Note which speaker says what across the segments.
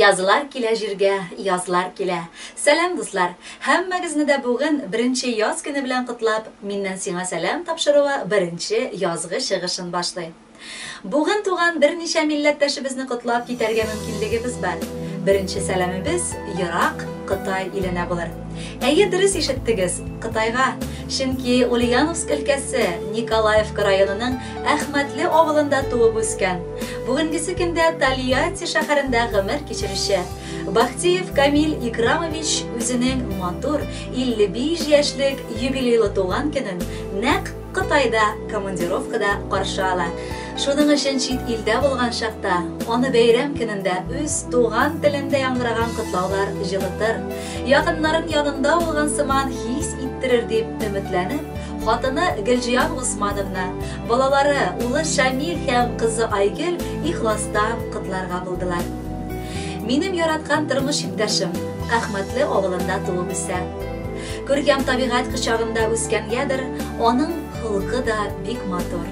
Speaker 1: Язлар килә җиргә, язлар килә. Сәлам, дуслар! Һәммәгезне дә бүген беренче яз көне белән котлап, Миннән сиңа сәлам тапшыруы беренче язгы чыгышын башлый. Бүген туган берничә милләттәшебезне котлап китәргә мөмкинлегебез бар. Беренче сәламебез ерак Кытай иленә булыр. Әйе, дөрес ишеттегез, Кытайга. Чөнки Ульяновск өлкәсе Николаевка районының Әхмәтле авылында туып үскән, бүгенгесе көндә Тольятти шәһәрендә гомер кичерүче Бахтиев Камил Икрамович үзенең матур 55 яшьлек юбилейлы туган көнен нәкъ Кытайда командировкада каршы ала. Шуның өчен чит илдә булган чакта аны бәйрәм көнендә үз туган телендә яңгыраган котлаулар җылытыр, якыннарын янында булган сыман хис иттерер дип өметләнеп, хатыны Гөлҗиһан Госмановна, балалары, улы Шамил һәм кызы Айгөл ихластан котларга булдылар. Минем яраткан тормыш иптәшем Әхмәтле авылында туып үсә. Күркәм табигать кочагында үскәнгәдер, аның холкы да бик матур.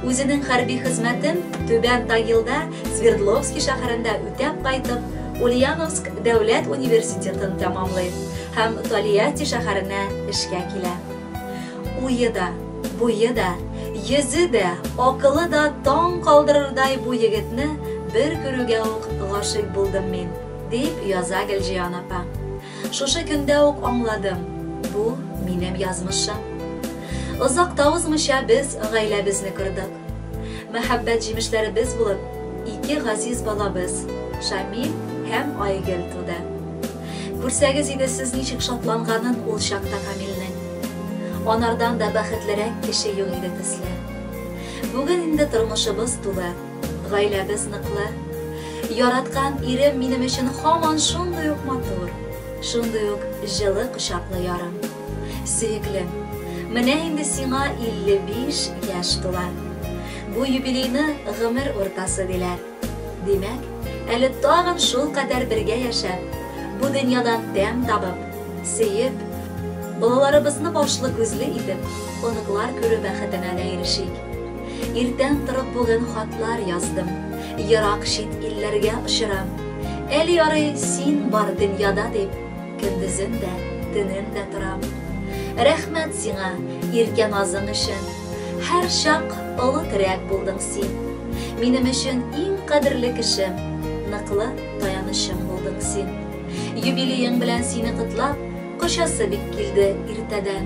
Speaker 1: Үзенең хәрби хезмәтен Түбән Тагилда, Свердловский шәһәрендә үтәп кайтып, Ульяновск дәүләт университетын тәмамлый һәм Тольятти шәһәренә эшкә килә. Уе да, буе да, йөзе дә, акылы да таң калдырырдай бу егетне бер күрүгә үк гашыйк булдым мин, дип яза Гөлҗиһан апа. Шушы көндә үк аңладым, бу минем язмышым. Озак та узмыйча без гаиләбезне кордык. Мәхәббәт җимешләребез булып, ике газиз балабыз, Шамил һәм Айгөл туды. Күрсәгез иде сез ничек шатланганын ул чакта Камилнең. Анардан да бәхетлерәк кеше юк иде төсле. Бүген инде тормышыбыз тулы. Гаиләбез ныклы. Яраткан ирем минем өчен һаман шундый ук матур, шундый ук җылы кочаклы ярым. Сөеклем, менә инде сиңа 55 яшь тула. Бу юбилейны гомер уртасы диләр. Димәк, әле тагын шулкадәр бергә яшәп, бу дөньядан тәм табып, сөеп, балаларыбызны башлы-күзле итеп, оныклар күрү бәхетенә дә ирешик. Иртән торып бүген хатлар яздым, Ерак чит илләргә очырам. Әле ярый син бар дөньяда дип, Көндезен дә, төнен дә торам. Рәхмәт сиңа, иркә назың өчен, Һәрчак олы терәк булдың син. Минем өчен иң кадерле кешем, Ныклы таянычым булдың син. Юбилеең белән сине котлап, Кочасы бик килде иртәдән.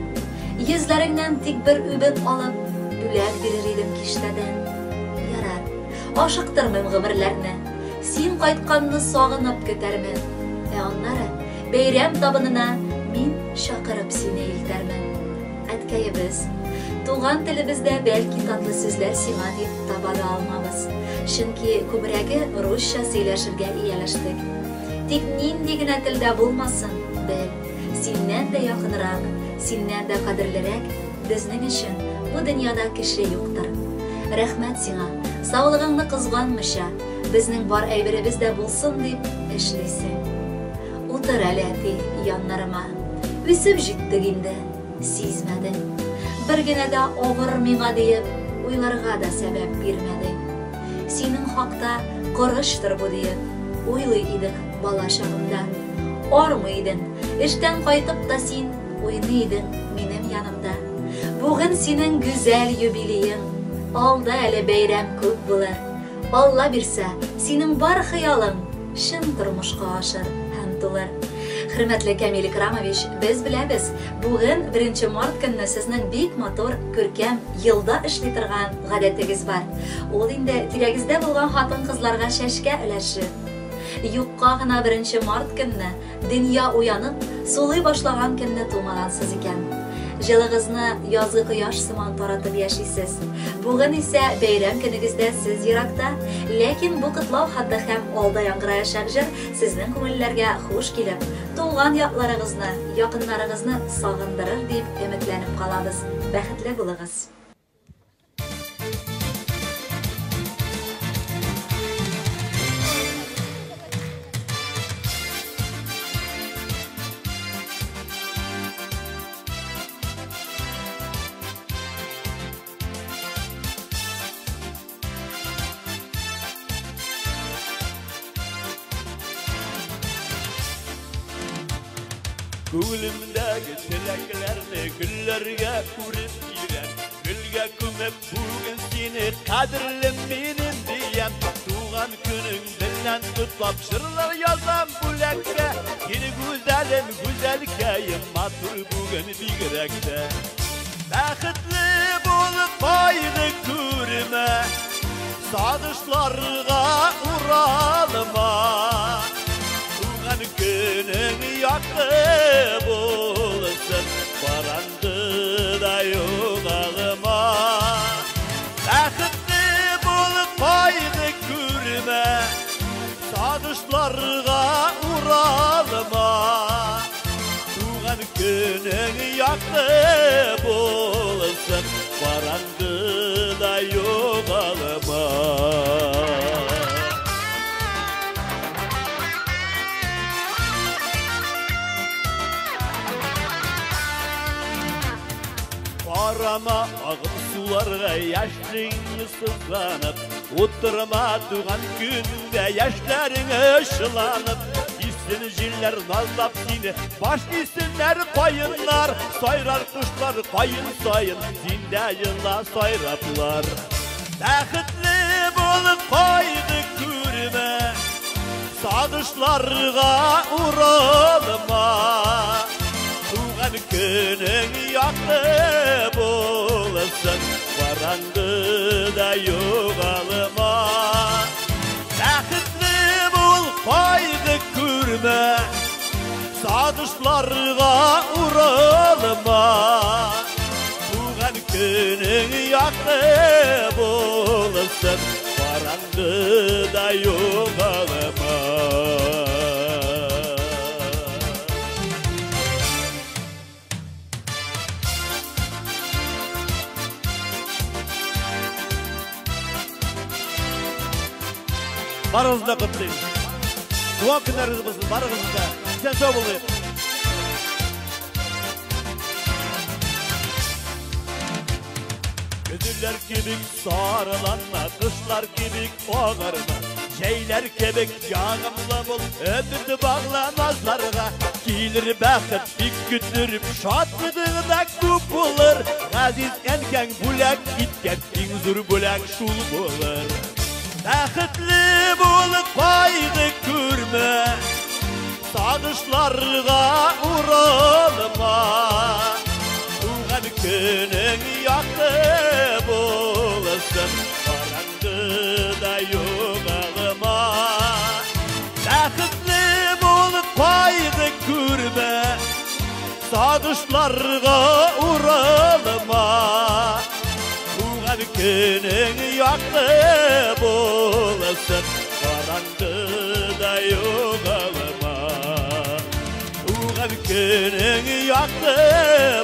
Speaker 1: Йөзләреңнән тик бер үбеп алып, Бүләк бирер идем киштәдән. Ярар, ашыктырмыйм гомерләрне, Син кайтканны сагынып көтәрмен. Ә аннары бәйрәм табынына Мин чакырып сине илтәрмен. Әткәебез, туган телебездә бәлки татлы сүзләр сиңа дип таба да алмабыз. Чөнки күбрәге русча сөйләшергә ияләштек. Тик нинди генә телдә булмасын, бел, синнән дә якынрак, синнән дә кадерлерәк безнең өчен бу дөньяда кеше юктыр. Рәхмәт сиңа, саулыгыңны кызганмыйча, безнең бар әйберебез дә булсын дип эшлисең. Утыр әле, әти, яннарыма. Үсеп җиттек инде, сизмәдең. Бер генә дә авыр миңа диеп, уйларга да сәбәп бирмәдең. Синең хакта корычтыр бу диеп, уйлый идек бала чагымда. Армый идең, эштән кайтып та син уйный идең минем янымда. Бүген синең гүзәл юбилеең, алда әле бәйрәм күп булыр. Алла бирсә, синең бар хыялың чын тормышка ашыр һәм тулыр. Хөрмәтле Камил Икрамович, без беләбез, бүген, беренче март көнне сезнең бик матур, күркәм, елда эшли торган гадәтегез бар. Ул инде тирәгездә булган хатын-кызларга чәчкә өләшү. Юкка гына беренче март көнне, дөнья уянып, сулый башлаган көнне тумагансыз икән. Җылыгызны язгы кояш сыман таратып яшисез. Бүген исә бәйрәм көнегездә сез еракта, ләкин бу котлау хаты һәм алда яңгыраячак җыр сезнең күңелләргә хуш килеп, туган якларыгызны, якыннарыгызны сагындырыр дип өметләнеп калабыз. Бәхетле булыгыз!
Speaker 2: Күңелемдәге теләкләрне гөлләргә үреп киләм. Гөлгә күмеп бүген сине кадерлем минем диям. Туган көнең белән котлап җырлар язам бүләккә. Сине гүзәлем, гүзәлкәем, матур бүген бигрәк тә. Бәхетле булып кайгы күрмә, сагышларга уралма. Туган көнең якты булсын, караңгыда югалма. Бәхетле булып кайгы күрмә, сагышларга уралма. Туган көнең якты булсын, караңгыда югалма. Карама агым суларга яшьлегеңне сызланып, утырма туган көнеңдә яшьләрең ышыланып. Исен җилләр назлап сине, баш исеннәр каеннар, сайрар кошлар каен саен, синдә елла сайраплар. Бәхетле булып кайгы күрмә, сагышларга уралма. Туган көнең якты булсын, караңгыда югалма. Бәхетле бул, кайгы күрмә, сагышларга уралма. Туган көнең якты булсын, караңгыда югалма. Барыгызны да котлыйм. Туган көннәрегез булсын, барыгызны да. Исән сау булыйк. Көзләр кебек сарыланма, кышлар кебек агарма, җәйләр кебек ягымлы бул, өмет багла назларга. Килер бәхет бик көттереп, шатлыгың да күп булыр. Газиз әнкәң бүләк иткән иң зур бүләк шул булыр. Бәхетле булып кайгы күрмә, сагышларга уралма. Туган көнең якты булсын, караңгыда югалма. Бәхетле булып кайгы күрмә, сагышларга уралма. Туган көнең якты булсын, караңгыда югалма. Туган көнең якты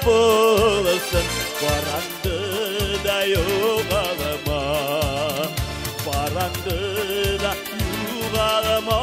Speaker 2: булсын, караңгыда югалма. Караңгыда югалма.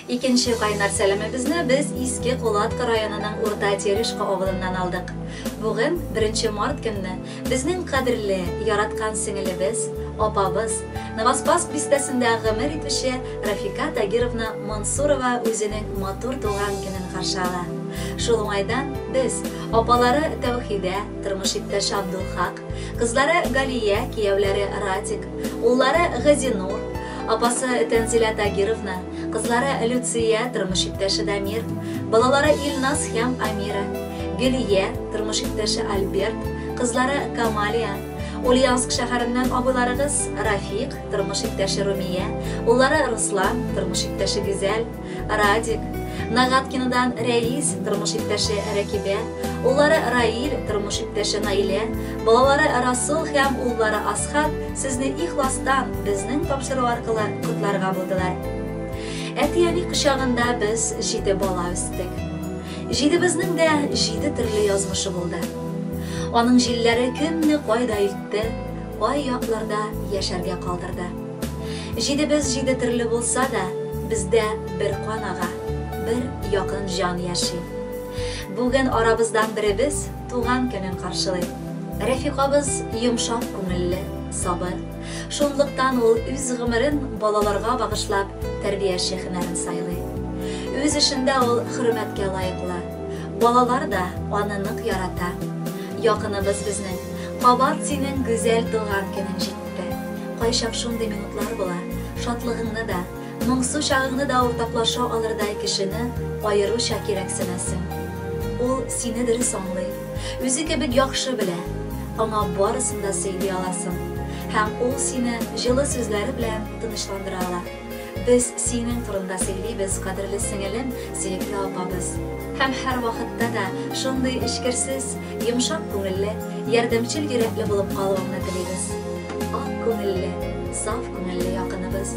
Speaker 1: Икенче кайнар сәламебезне без Иске Кулатка районының Урта Терешка авылыннан алдык. Бүген 1 март көнне безнең кадерле, яраткан сеңелебез, апабыз, Новоспасск бистәсендә гомер итүче Рафика Тагировна Мансурова үзенең матур туган көнен каршы ала. Шул уңайдан без апалары Тәүхидә, тормыш иптәше Абдулхак, кызлары Галия, кияүләре Радик, уллары Газинур, апасы Тәнзилә Тагировна, кызлары Люция, тормыш иптәше Дамир, балалары Илназ һәм Амира, Гөлия, тормыш иптәше Альберт, кызлары Камалия, Ульяновск шәһәреннән абыйларыгыз Рафик, тормыш иптәше Румия, уллары Руслан, тормыш иптәше Гүзәл, Радик, Нагаткинодан Рәис, тормыш иптәше Рәкибә, уллары Раил, тормыш иптәше Наилә, балалары Расул һәм уллары Асхат сезне ихластан безнең тапшыру аркылы котларга булдылар. Әти-әни кочагында без җиде бала үстек. Җидебезнең дә җиде төрле язмышы булды. Аның җилләре кемне кайда илтте, кай якларда яшәргә калдырды. Җидебез җиде төрле булса да, бездә бер кан ага, бер якын җан яши. Бүген арабыздан беребез туган көнен каршылый. Рәфикабыз йомшак күңелле, сабыр. Шунлыктан ул үз гомерен балаларга багышлап, тәрбияче һөнәрен сайлый. Үз эшендә ул хөрмәткә лаеклы. Балалар да аны нык ярата. Якыныбыз безнең, кабат синең гүзәл туган көнең җитте. Кайчак шундый минутлар була, шатлыгыңны да, моңсу чагыңны да уртаклаша алырдай кешене аеруча кирәксенәсең. Ул сине дөрес аңлый, үзе кебек яхшы белә. Аңа барысын да сөйли аласың. Һәм ул сине җылы сүзләре белән тынычландыра ала. Без синең турында сөйлибез, кадерле сеңелем, сөекле апабыз. Һәм һәрвакытта да шундый эчкерсез, йомшак күңелле, ярдәмчел йөрәкле булып калуыңны телибез. Ак күңелле, саф күңелле якыныбыз.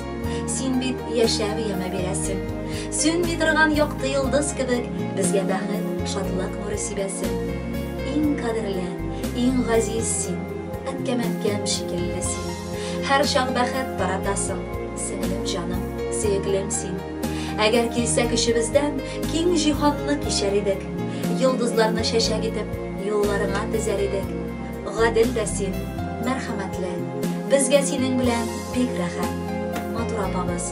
Speaker 1: Син бит яшәү яме бирәсең. Сүнми торган якты йолдыз кебек безгә бәхет, шатлык нуры сибәсең. Иң кадерле, иң газиз син, әткәм-әнкәм шикелле син. Һәрчак бәхет таратасың, сеңлем җаным, сөеклем син. Әгәр килсә көчебездән, киң җиһанны кичәр идек. Йолдызларны чәчәк итеп, юлларыңа тезәр идек. Гадел дә син, мәрхәмәтле. Безгә синең белән бик рәхәт. Матур апабыз,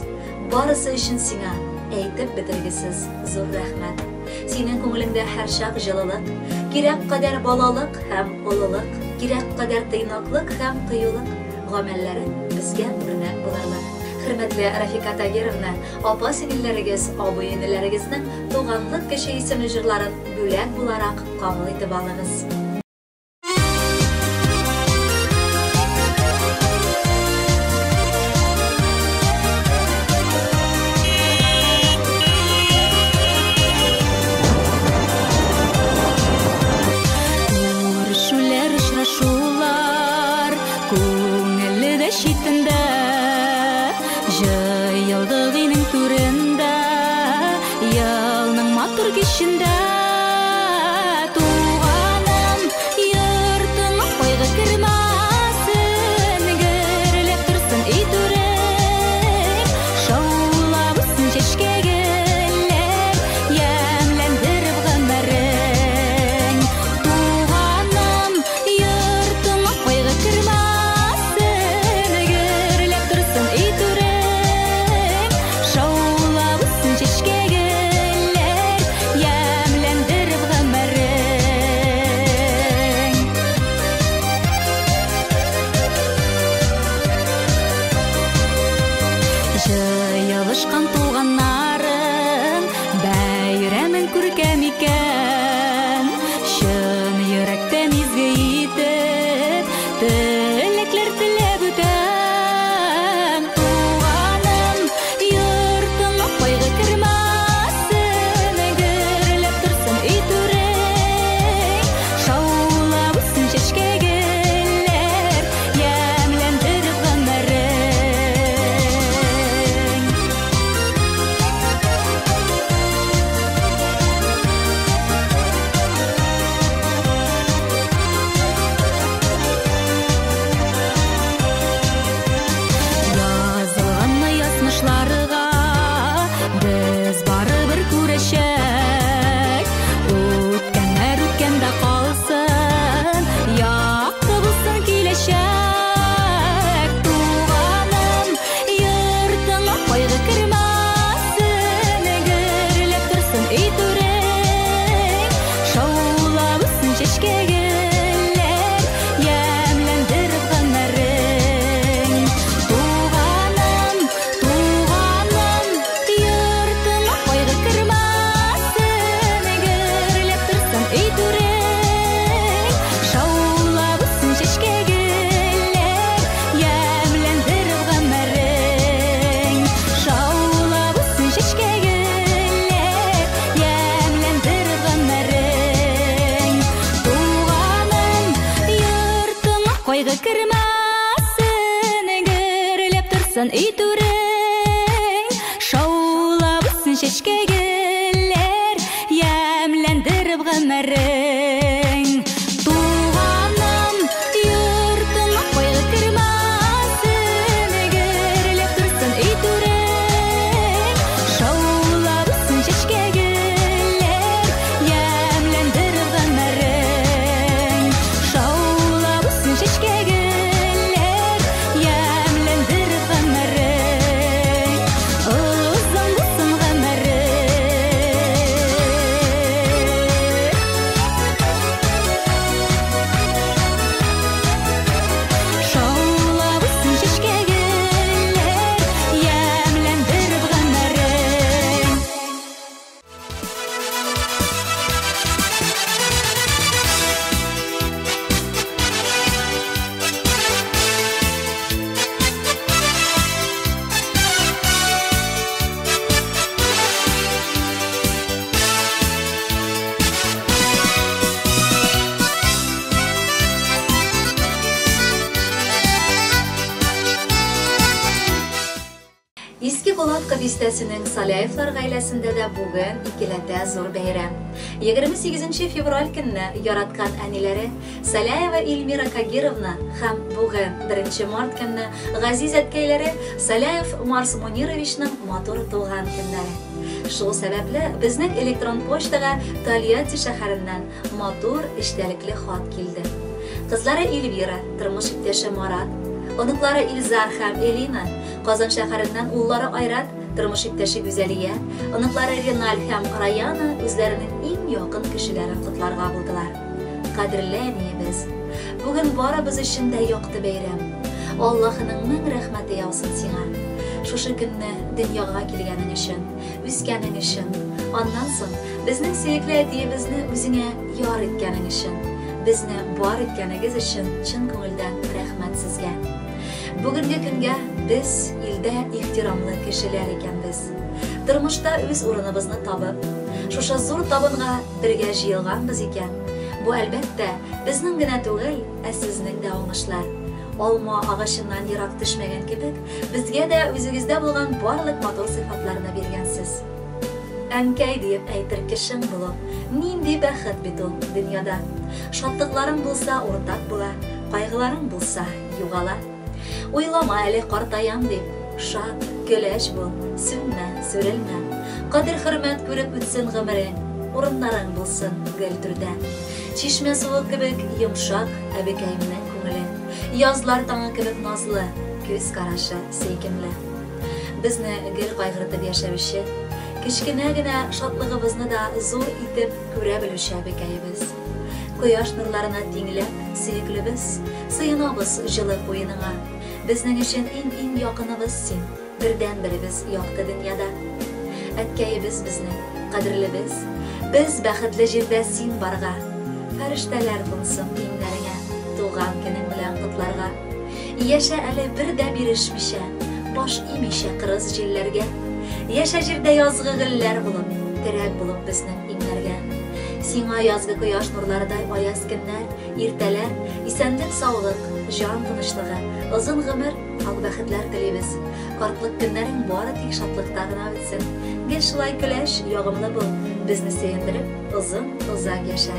Speaker 1: барысы өчен сиңа әйтеп бетергесез зур рәхмәт. Синең күңелеңдә һәрчак җылылык, кирәк кадәр балалык һәм олылык, кирәк кадәр тыйнаклык һәм кыюлык, гамәлләрең безгә үрнәк булырлык. Хөрмәтле Рафика Тагировна, апа-сеңелләрегез, абый-энеләрегезнең Туганлык көче исемле җырларын бүләк буларак кабул итеп алыгыз.
Speaker 3: Күрешүләр, очрашулар күңелле дә читендә, җыелдык өйнең түрендә, елның матур кичендә. Туганым, йортыңа кайгы кермәсен, гөрләп торсын өй түрең, шаулап үссен чәчкә гөлләр, ямьләндереп гомерең. Туганым, йортыңа кайгы кермәсен, гөрләп торсын өй түрең, шаулап үссен чәчкә гөлләр, ямьләндереп торсын өй түрең, шаулап үссен чәчкә гөлләр, ямьләндереп гомерең. Туганым, йортыңа кайгы кермәсен, гөрләп торсын өй түрең, шаулап үссен чәчкә гөлләр, ямьләндереп гомерең. Шаулап үссен чәчкә гөлләр, ямьләндереп гомерең. Озын булсын гомерең. Шаулап үссен чәчкә гөлләр, ямьләндереп гомерең.
Speaker 1: Иске Кулатка бистәсенең Саляевлар гаиләсендә дә бүген икеләтә зур бәйрәм. 28 февраль көнне яраткан әниләре Саляева Эльмира Кагировна һәм бүген 1 март көнне газиз әткәйләре Саляев Марс Мунировичның матур туган көннәре. Шул сәбәпле безнең электрон почтага Тольятти шәһәреннән матур эчтәлекле хат килде. Кызлары Эльвира, тормыш иптәше Марат, оныклары Илзар һәм Элина, Казан шәһәреннән уллары Айрат, тормыш иптәше Гүзәлия, оныклары Реналь һәм Раяна үзләренең иң якын кешеләрен котларга булдылар. Кадерле әниебез, бүген барыбыз өчен дә якты бәйрәм. Аллаһының мең рәхмәте яусын сиңа. Шушы көнне дөньяга килгәнең өчен, үскәнең өчен, аннан соң безнең сөекле әтиебезне үзеңә яр иткәнең өчен, безне бар иткәнегез өчен чын күңелдән рәхмәт сезгә. Бүгенге көнгә без илдә ихтирамлы кешеләр икәнбез. Тормышта үз урыныбызны табып, шушы зур табынга бергә җыелганбыз икән. Бу әлбәттә безнең генә түгел, ә сезнең дә уңышлар. Алма агачыннан ерак төшмәгән кебек, безгә дә үзегездә булган барлык матур сыйфатларны биргәнсез. Әнкәй диеп әйтер кешең булу, нинди бәхет бит ул дөньяда. Шатлыкларың булса уртак була, кайгыларың булса югала. Уйлама әле картаям дип, шат, көләч бул, сүнмә, сүрелмә. Кадер-хөрмәт күреп үтсен гомерең, урыннарың булсын гел түрдә. Чишмә суы кебек йомшак әбекәемнең күңеле, язлар таңы кебек назлы, күз карашы сөйкемле. Безне гел кайгыртып яшәүче, кечкенә генә шатлыгыбызны да зур итеп күрә белүче әбекәебез. Кояш нурларына тиңләп, сөеклебез, сыенабыз җылы куеныңа. Безнең өчен иң-иң якыныбыз син, бердән-беребез якты дөньяда. Әткәебез безнең, кадерлебез, без бәхетле җирдә син барга. Фәрештәләр кунсын иңнәреңә, туган көнең белән котларга. Яшә әле бер дә бирешмичә, баш имичә кырыс җилләргә. Яшә җирдә язгы гөлләр булып, терәк булып безнең иңнәргә. Сиңа язгы кояш нурларыдай аяз көннәр, иртәләр, исәнлек, саулык, җан тынычлыгы, озын гомер, ак бәхетләр телибез. Картлык көннәрең бары тик шатлыкта гына үтсен. Гел шулай көләч, ягымлы бул, безне сөендереп, озын озак яшә.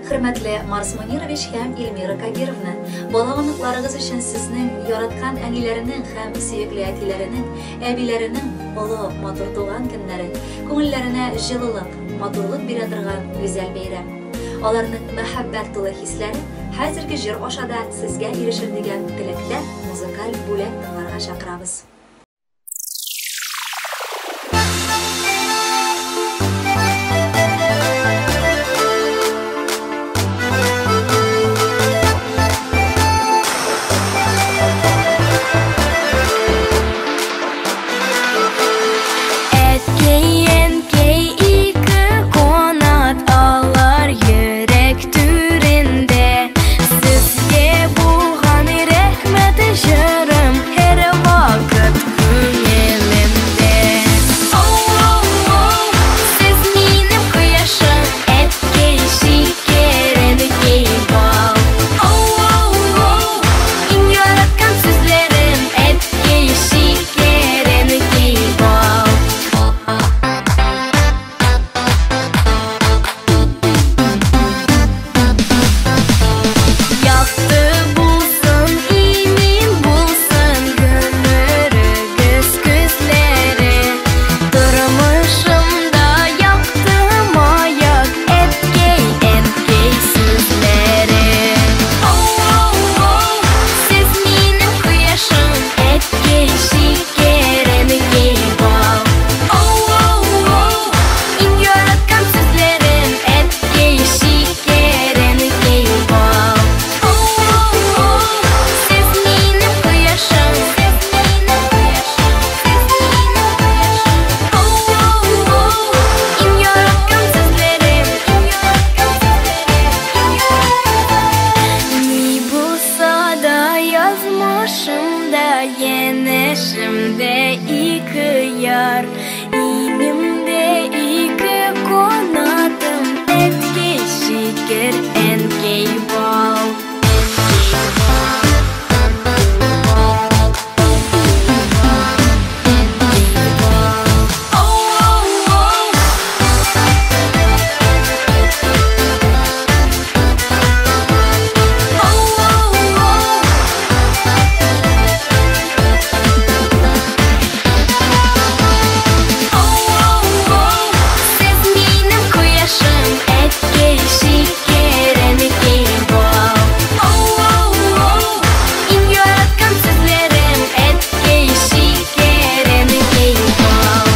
Speaker 1: Хөрмәтле Марс Мунирович һәм Эльмира Кагировна, бала оныкларыгыз өчен сезнең яраткан әниләренең һәм сөекле әтиләренең, әбиләренең олы матур туган көннәре, күңелләренә җылылык, матурлык бирә торган гүзәл бәйрәм. Аларның мәхәббәт тулы хисләре хәзерге җыр аша да сезгә ирешер дигән теләктә музыкаль бүләк тыңларга чакырабыз.
Speaker 4: Әткәй, ике канат алар йөрәк түрендә. Сезгә булган рәхмәт җырым һәр вакыт башымда, янәшемдә ике яр. Иңемдә ике канатым, әткәй шикәр, әнкәй бал. Сез минем кояшым, әткәй шикәр, әнкәй бал. Иң яраткан сүзләрем, әткәй шикәр, әнкәй бал.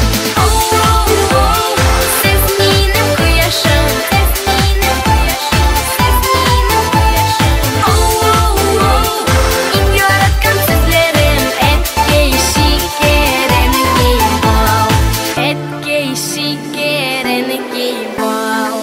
Speaker 4: Сез минем кояшым, сез минем кояшым, сез минем кояшым. Иң яраткан сүзләрем, әткәй шикәр, әнкәй бал. Әткәй шикәр, әнкәй бал.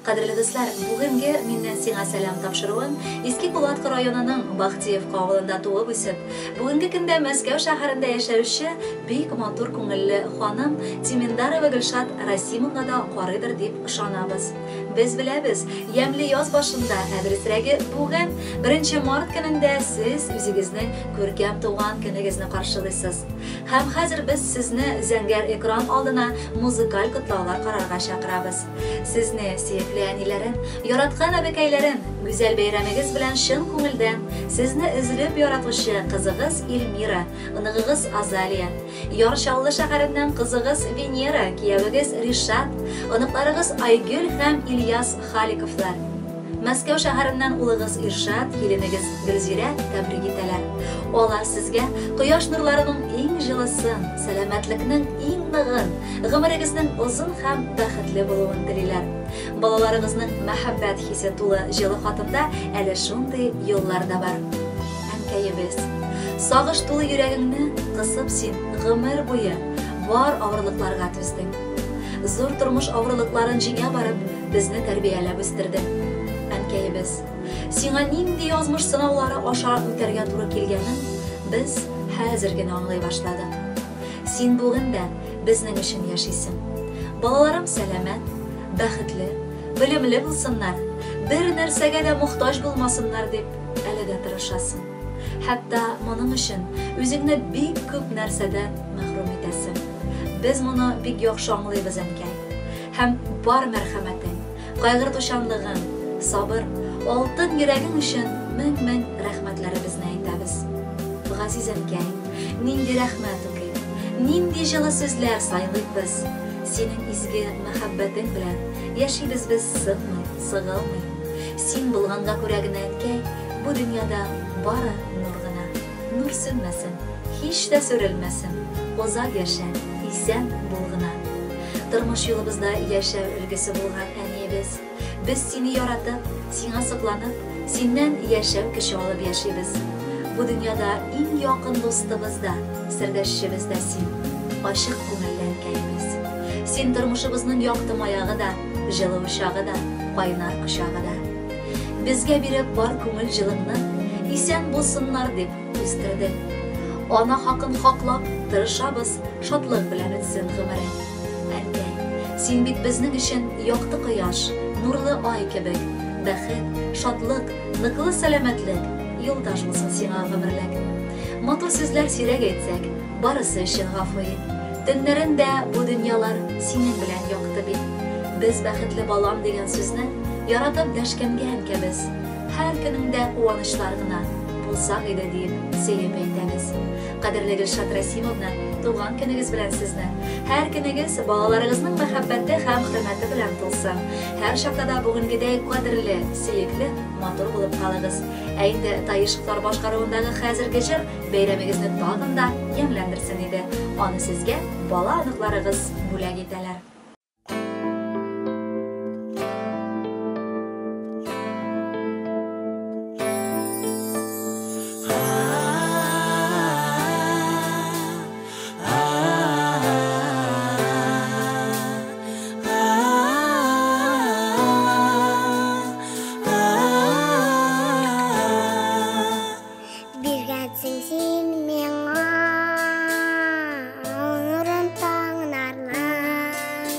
Speaker 1: Кадерле дуслар, бүгенге миннән сиңа сәлам тапшыруын Иске Кулаткы районының Бахтиевка авылында туып үсеп, бүгенге көндә Мәскәү шәһәрендә яшәүче бик матур күңелле ханым Тиминдарова Гөлшат Расимовна да карыйдыр дип ышанабыз. Без беләбез, ямьле яз башында, ә дөресрәге бүген 1 март көнендә сез үзегезнең күркәм туган көнегезне каршылыйсыз. Һәм хәзер без сезне зәңгәр экран алдына музыкаль котлаулар карарга чакырабыз. Сезне сөекле әниләрем, яраткан әбекәйләрем, гүзәл бәйрәмегез белән чын күңелдән сезне өзелеп яратучы кызыгыз Эльмира, оныгыгыз Азалия, Яр Чаллы шәһәреннән кызыгыз Венера, киявегез Ришат, оныкларыгыз Айгөл һәм Ильяс Халиковлар. Мәскәү шәһәреннән улыгыз Иршат, киленегез Гөлзирә тәбрик итәләр. Алар сезгә кояш нурларының иң җылысын, сәламәтлекнең иң ныгын, гомерегезнең озын һәм бәхетле булуын телиләр. Балаларыгызның мәхәббәт хисе тулы җылы хатында әле шундый юллар да бар. Әнкәебез, сагыш тулы йөрәгеңне кысып син гомер буе бар авырлыкларга түздең. Зур тормыш авырлыкларын җиңә барып, безне тәрбияләп үстердең. Әнкәебез, сиңа нинди язмыш сынаулары аша үтәргә туры килгәнен без хәзер генә аңлый башладык. Син бүген дә безнең өчен яшисең. Балаларым сәламәт, бәхетле, белемле булсыннар, бер нәрсәгә дә мохтаҗ булмасыннар дип әле дә тырышасың. Хәтта моның өчен үзеңне бик күп нәрсәдән мәхрүм итәсең. Без моны бик яхшы аңлыйбыз, әнкәй. Һәм бар мәрхәмәтең, кайгыртучанлыгың, сабыр, алтын йөрәгең өчен мең-мең рәхмәтләребезне әйтәбез. Газиз әнкәй, нинди рәхмәт укыйк, нинди җылы сүзләр сайлыйк без. Синең изге мәхәббәтең белән яшибез без сынмый, сыгылмый. Син булганга күрә генә, әнкәй, бу дөньяда бары нур гына. Нур сүнмәсен, һич тә сүрелмәсен. Озак яшә, исән бул гына. Тормыш юлыбызда яшәү өлгесе булган әниебез. Без сине яратып, сиңа сокланып, синнән яшәү көче алып яшибез. Бу дөньяда иң якын дустыбыз да, сердәшчебез дә син. Ачык күңелле әнкәебез. Син тормышыбызның якты маягы да, җылы учагы да, кайнар кочагы да. Безгә биреп бар күңел җылыңны, исән булсыннар дип үстердең. Ана хакын хаклап тырышабыз, шатлык белән үтсен гомерең. Әнкәй, син бит безнең өчен якты кояш, нурлы ай кебек. Бәхет, шатлык, ныклы сәламәтлек юлдаш булсын сиңа гомерлек. Матур сүзләр сирәк әйтсәк, барысы өчен гафу ит. Төннәрен дә бу дөньялар синең белән якты бит. Без бәхетле балам дигән сүзне яратып дәшкәнгә әнкәбез. Һәр көнеңдә куанычлар гына булсак иде диеп сөеп әйтәбез. Кадерле Гөлшат Рәсимовна, туган көнегез белән сезне! Һәр көнегез балаларыгызның мәхәббәте һәм хөрмәте белән тулсын. Һәр чакта да бүгенгедәй кадерле, сөекле, матур булып калыгыз. Ә инде Таишевлар башкаруындагы хәзерге җыр бәйрәмегезне тагын да ямьләндерсен иде. Аны сезгә бала-оныкларыгыз бүләк итәләр.
Speaker 4: Биргәнсең син миңа нурын таңнарның,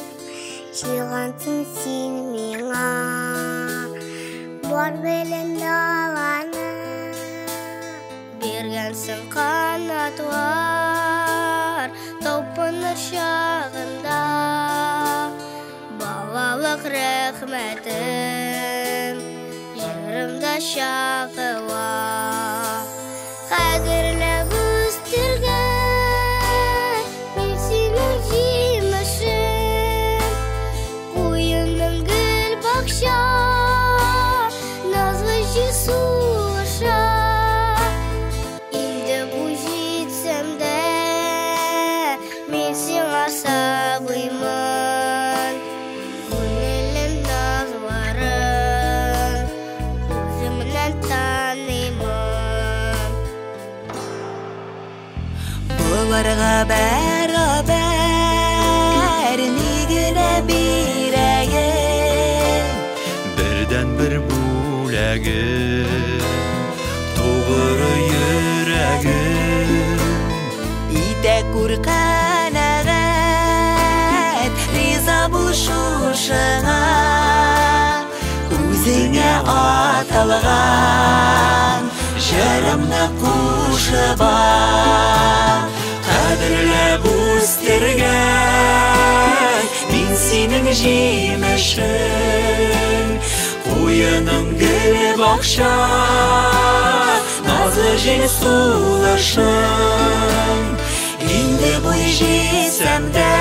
Speaker 4: Җыйгансың син миңа бар белән даланы. Биргәнсең канатлар талпыныр чагында, Балалык рәхмәтем җырымда чагыла. Кадерләп үстергән мин синең җимешең, Куеның гөл бакча, назлы җил сулыша. Инде буй җитсәм дә, мин сиңа сабыймын. Күңелем назларын үземнән таныймын.
Speaker 5: Боларга бәрабәр ни генә бирәем?
Speaker 2: Бердән-бер бүләгем, тугры йөрәгем.
Speaker 5: Итә күр канәгать, риза бул шушыңа. Үзеңә аталган җырымны кушып ал.
Speaker 2: Кадерләп үстергән мин синең җимешең, Куеның гөл бакча, назлы җил сулышың. Инде буй җитсәм дә,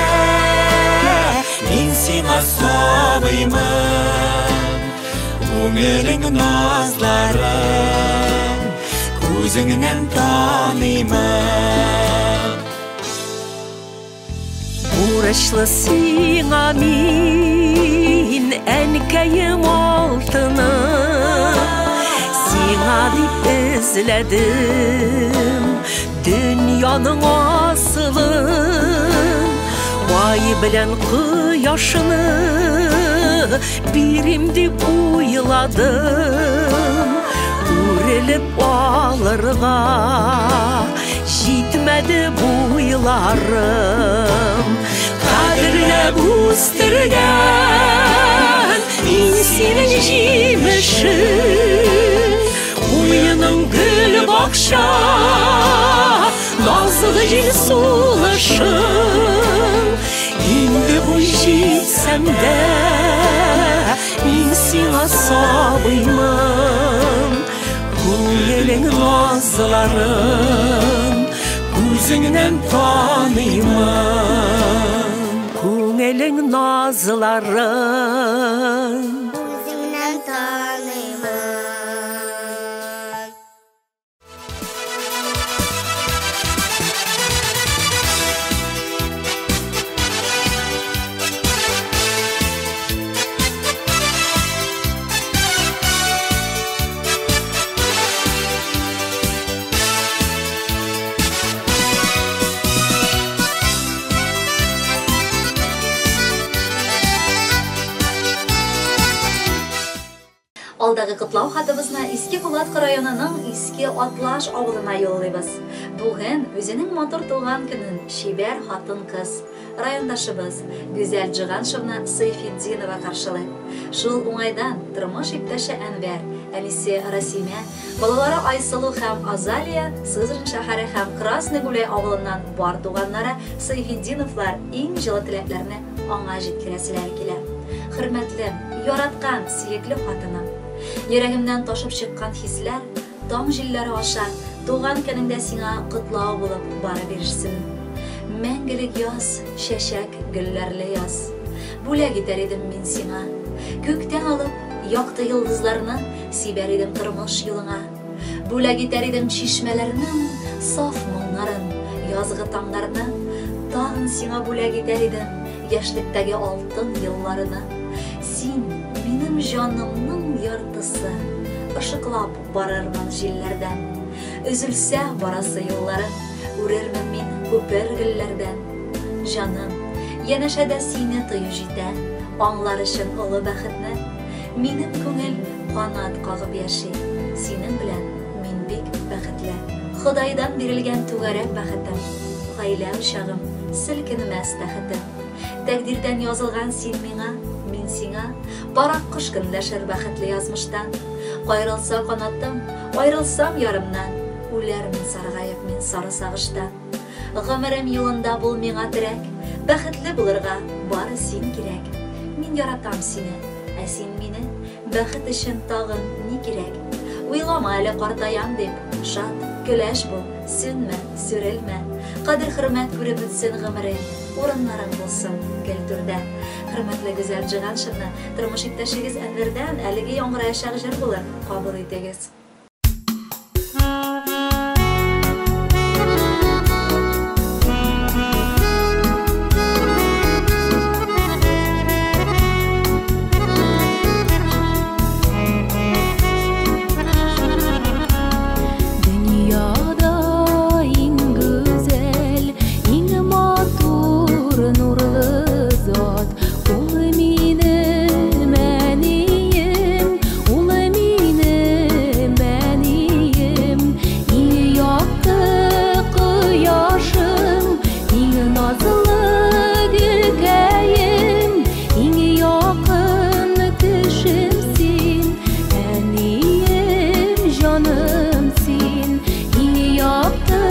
Speaker 2: мин сиңа сабыймын. Күңелең назларын күзеңнән таныймын.
Speaker 6: Бурычлы сиңа мин, әнкәем алтыным. Сиңа дип эзләдем дөньяның асылын. Ай белән кояшны бирим дип уйладым. Үрелеп алырга җитмәде буйларым. Кадерләп үстергән мин синең җимешең, Куеның гөл бакча, назлы җил сулышың. Инде буй җитсәм дә, мин сиңа сабыймын. Күңелең назларын күзеңнән таныймын. Күңелең назларын
Speaker 4: Үзеңнән таныймын.
Speaker 1: Алдагы котлау хатыбызны Иске Кулаткы районының Иске Атлаш авылына юллыйбыз. Бүген үзенең матур туган көнен чибәр хатын-кыз, райондашыбыз Гүзәл Джиганшевна Сейфетдинова каршылый. Шул уңайдан тормыш иптәше Әнвәр, әнисе Расимә, балалары Айсылу һәм Азалия, Сызрань шәһәре һәм Красный Гуляй авылыннан бар туганнары Сейфетдиновлар иң җылы теләкләрне аңа җиткерәселәре килә. Хөрмәтле, яраткан, сөекле хатыным. Йөрәгемнән ташып чыккан хисләр таң җилләре аша Туган көнеңдә сиңа котлау булып барып ирешсен. Мәңгелек яз, чәчәк, гөлләрле яз. Бүләк итәр идем мин сиңа. Күктән алып, якты йолдызларны сибәр идем тормыш юлыңа. Бүләк итәр идем чишмәләрнең саф моңнарын, язгы таңнарны. Тагын сиңа бүләк итәр идем яшьлектәге алтын елларны. Син минем җанымның яртысы, ышыклап барырмын җилләрдән. Өзелсә барасы юлларым, үрермен мин күпер гөлләрдән. Җаным, янәшәдә сине тою җитә, аңлар өчен олы бәхетне. Минем күңел канат кагып яши, синең белән мин бик бәхетле. Ходайдан бирелгән түгәрәк бәхетем, гаилә учагым, селкенмәс тәхетем. Тәкъдирдән язылган син миңа, мин сиңа, барак кош көнләшер бәхетле язмыштан. Кайрылса канатым, айрылсам ярымнан, үләрмен саргаеп мин сары сагыштан. Гомерем юлында бул миңа терәк, бәхетле булырга бары син кирәк. Мин яратам сине, ә син мине, бәхет өчен тагын ни кирәк? Уйлама әле картаям дип, шат, көләч бул, сүнмә, сүрелмә. Кадер-хөрмәт күреп үтсен гомерең, урыннарың булсын гел түрдә. Хөрмәтле Гүзәл Җиһаншина, тормыш иптәшегез Әнвәрдән әлеге яңгыраячак җыр булыр, кабул итегез.
Speaker 3: Дөньяда иң гүзәл, иң матур нурлы зат ул минем әнием, ул минем әнием. Иң якты кояшым, иң назлы гөлкәем, иң якын кешем син, әнием, җаным син. Иң якты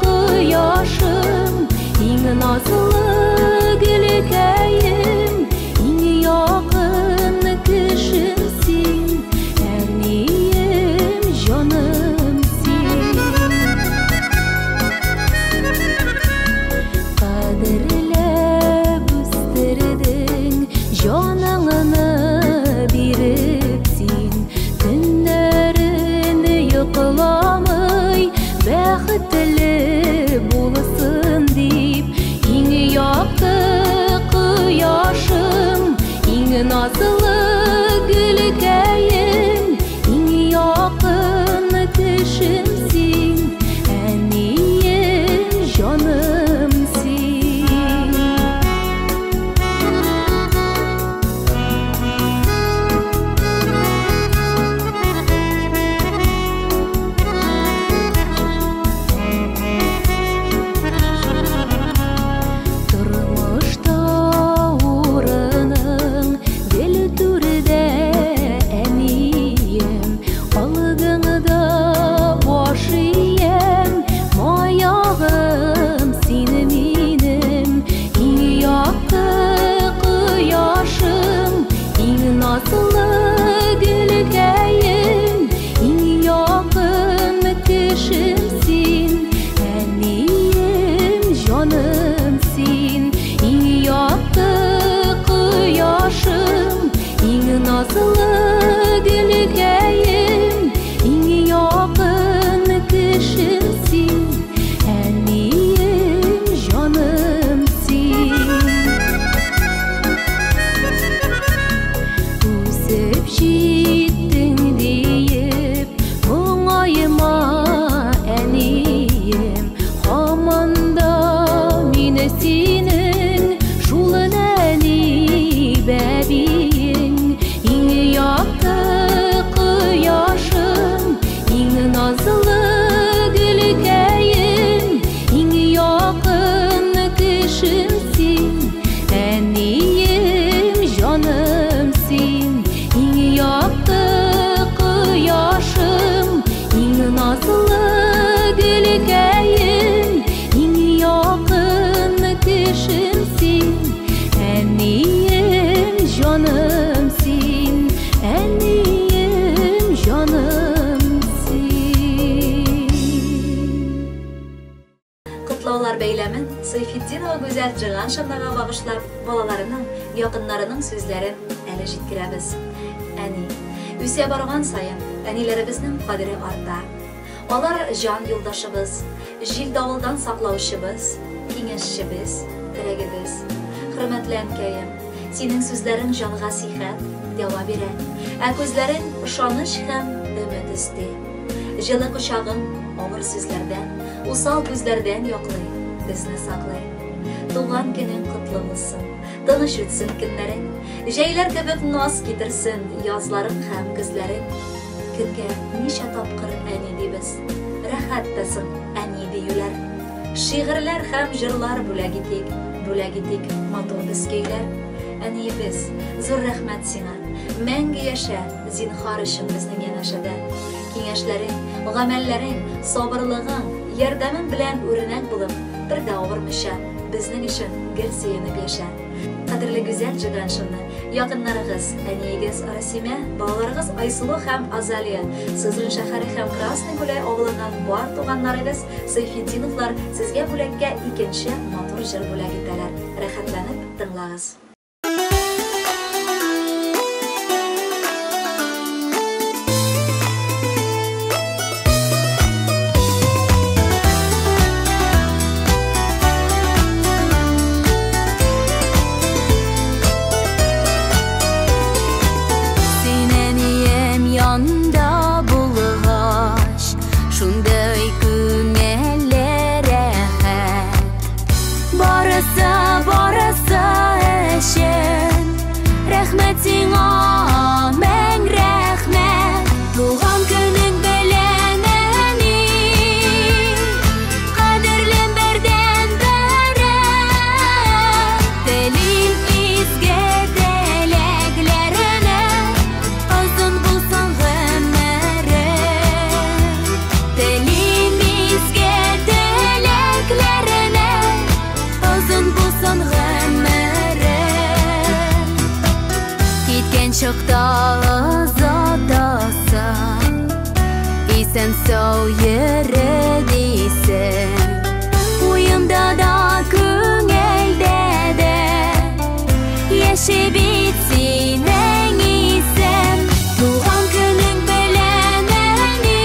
Speaker 3: кояшым, иң назлы гөлкәем, иң якын кешем син, әнием, җаным син. Кадерләп үстердең, җаныңны биреп син, төннәрен йокламый, бәхетле булсын дип. Иң якты кояшым, иң назлы гөлкәем, иң якын кешем син, әнием, җаным син. Тормышта урының гел түрдә, әнием, алдыңда баш иям, маягым син минем. Иң якты кояшым, иң назлы гөлкәем, иң якын кешем син, әнием, җаным син. Иң якты кояшым, иң назлы гөлкәем, иң якын кешем син, әнием, җаным син. Үсеп җиттең диеп, моңайма, әнием, һаман да мин синең шул нәни бәбиең. Иң якты кояшым, иң назлы гөлкәем, иң якын кешем син, әнием, җаным син. Иң якты кояшым, иң назлы гөлкәем, иң якын кешем.
Speaker 1: Котлаулар бәйләмен Сайфетдинова Гүзәл Джиганшинага багышлап, балаларының, якыннарының сүзләрен әле җиткерәбез. Әни, үсә барган саен әниләребезнең кадере арта. Алар җан юлдашыбыз, җил-давылдан саклаучыбыз, киңәшчебез, терәгебез. Хөрмәтле әнкәем, синең сүзләрең җанга сихәт, дәва бирә, ә күзләрең ышаныч һәм өмет өсти. Җылы кочагың авыр сүзләрдән, усал күзләрдән яклый, безне саклый. Туган көнең котлы булсын, тыныч үтсен көннәрең, җәйләр кебек наз китерсен язларың һәм көзләрең. Көнгә ничә тапкыр әни дибез, рәхәт тә соң әни диюләр. Шигырьләр һәм җырлар бүләк итик, бүләк итик матур без көйләр. Әниебез, зур рәхмәт сиңа, мәңге яшә, зинһар өчен безнең янәшәдә. Киңәшләрең, гамәлләрең, сабырлыгың, ярдәмең белән үрнәк булып, бер дә авырмыйча, безнең өчен гел сөенеп яшә. Кадерле Гүзәл Джиганшина, якыннарыгыз, әниегез Расимә, балаларыгыз Айсылу һәм Азалия, Сызран шәһәре һәм Красный Гуляй авылыннан бар туганнарыгыз Сайфетдиновлар сезгә бүләккә икенче матур җыр бүләк итәләр. Рәхәтләнеп тыңлагыз.
Speaker 3: Син әнием янда булгач, шундый күңелле рәхәт. Барысы, барысы өчен рәхмәт сиңа, мең рәхмәт. Туган көнең белән, әни, кадерлем бердән-берем. Телим изге теләкләреңә, озын булсын гомерең. Телим изге теләкләреңә, озын булсын гомерең. Киткән чакта озатасың, исән-сау йөре дисең. Уемда да, күңелдә дә яши бит синең исем. Туган көнең белән, әни,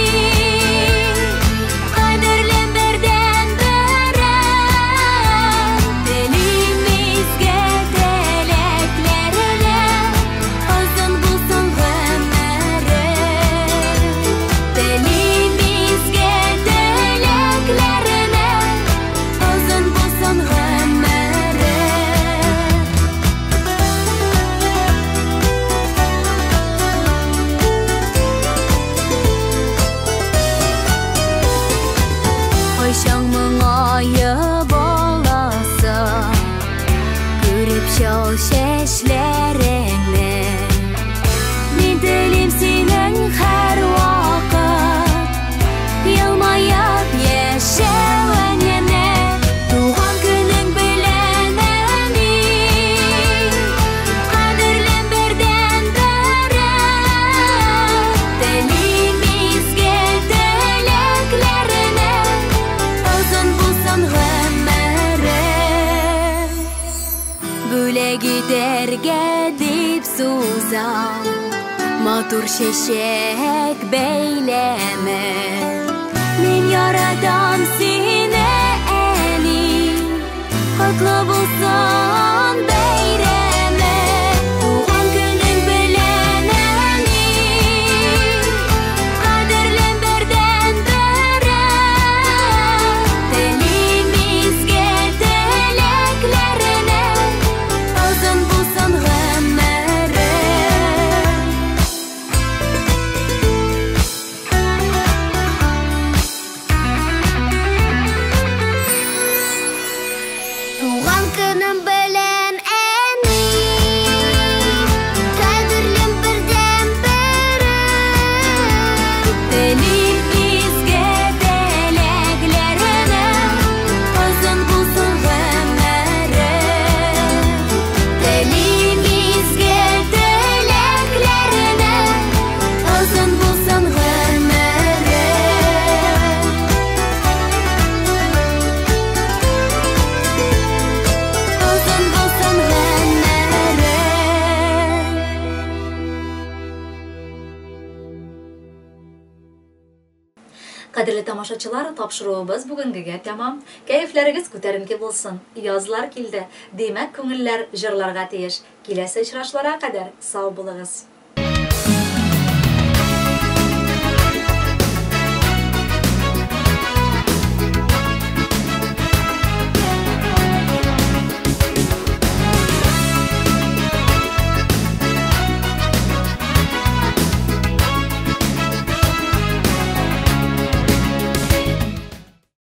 Speaker 3: кадерлем бердән-берем. Телим изге теләкләреңә, озын булсын гомерең. Телим изге теләкләреңә, озын булсын гомерең. Кайчан моңаеп аласың, күреп чал чәчләреңне. Мин телим синең һәрвакыт елмаеп яшәвеңне. Туган көнең белән, әни, кадерлем бердән-берем. Телим изге теләкләреңә, озын булсын гомерең. Бүләк итәргә дип сузам матур чәчәк бәйләме. Мин яратам сине, әни, котлы булсын бәйрәме. Туган көнең белән, әни, кадерлем бердән-берем. Телим изге теләкләреңә, озын булсын гомерең.
Speaker 4: Туган көнем
Speaker 1: тамашачылар, тапшыруыбыз бүгенгегә тәмам. Кәефләрегез күтәренке булсын. Язлар килде. Димәк, күңелләр җырларга тиеш. Киләсе очрашуларга кадәр сау булыгыз.